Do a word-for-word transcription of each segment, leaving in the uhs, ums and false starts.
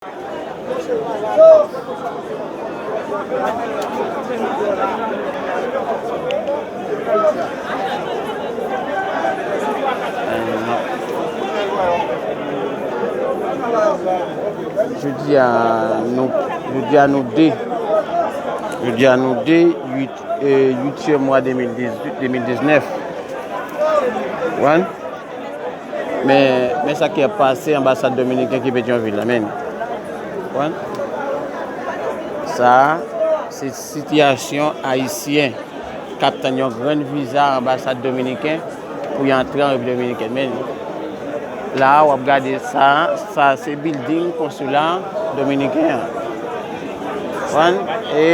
Jodi a nou, jodi a nou de, jodi a nou de, uit, e, uityèm mwa de mil dizuit, de mil diznèf. Konprann? Men, men sa ki ap pase anbasad dominiken ki Petyonvil la, men. Konprann? Sa a, se sitiyasyon ayisyen k ap tann yon grenn viza anbasad dominiken pou y antre an Repiblik Dominikèn. Men, la a, w ap gade sa, sa se bilding konsila dominiken an. Konprann? E,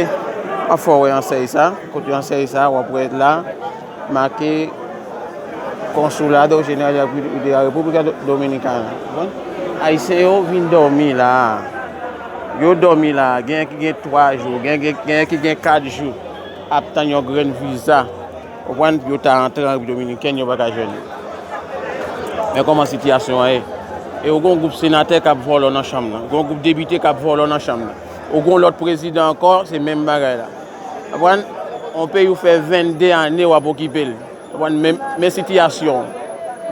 w ap fè w wè ansèy sa, kote ansèy sa, w ap wè la, make Consulado General de la República Do-, Dominicana. Konprann? Ayisyen yo vin dòmi la a. Yo dòmi la a. Genyen ki gen twa jou, gen, gen, genyen ki gen kat jou ap tann yon grenn viza. Konprann? Pou yo ta antre an Repiblik Dominikèn, yo pa ka jwenn li. Men kòman sitiyasyon an ye. E ou gen yon gwoup senatè k ap vòlò nan chanm nan. Ou gen yon gwoup depite k ap vòlò nan chanm nan. Ou gen yon lòt prezidan ankò, se menm bagay la. Konprann? Yon peyi ou fè vennde ane w ap okipe l. Konprann? Men, men sitiyasyon,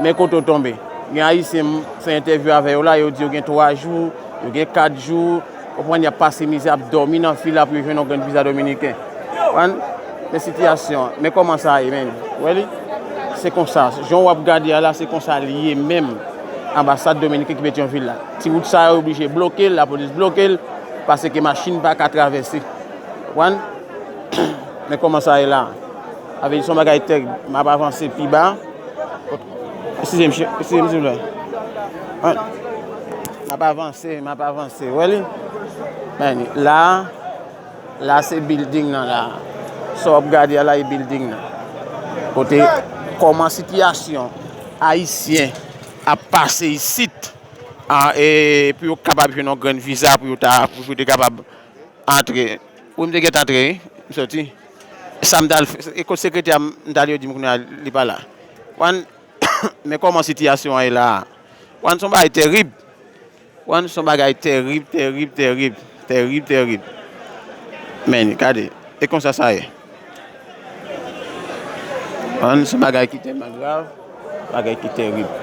men kote w tonbe. Gen Ayisyen m fè entèvyou avè yo la, yo di yo gen twa jou, yo gen kat jou, konprann, y ap pase mizè, ap dòmi nan fil la pou yo jwenn yon grenn viza dominiken. Konprann? Men sitiyasyon, men kòman sa ye, men. Ou wè li? Se konsa, jan w ap gade a la, se konsa li ye menm. Anbasad dominiken ki Petyonvil la. Ti wout sa yo oblije bloke l, lapolis bloke l, paske machin pa ka travèse. Konprann? Men kòman sa ye la. Sa vle di se yon bagay tèg. M ap avanse pi ba. Eskize m, eskize m, silvouplè. An, m ap avanse, m ap avanse. Ou wè li? Men, la, la se bilding nan la. Sa w ap gade a la, e bilding nan. Kote, kòman sitiyasyon ayisyen ap pase isit, a, e pou yo kapab jwenn yon grenn viza, pou yo ta, pou yo te kapab antre. Wi, m te gentan antre, wi. M soti. Sa m t al fè, e kot sekretè a m, m t al, yo di m kounye a, li pa la. Konprann? Men kòman sitiyasyon an ye la a. Konprann, se yon bagay terib. Konprann, se yon bagay terib, terib, terib. Terib, terib. Men, gade. E konsa sa ye. Konprann, se yon bagay ki tèlman grav, bagay ki terib.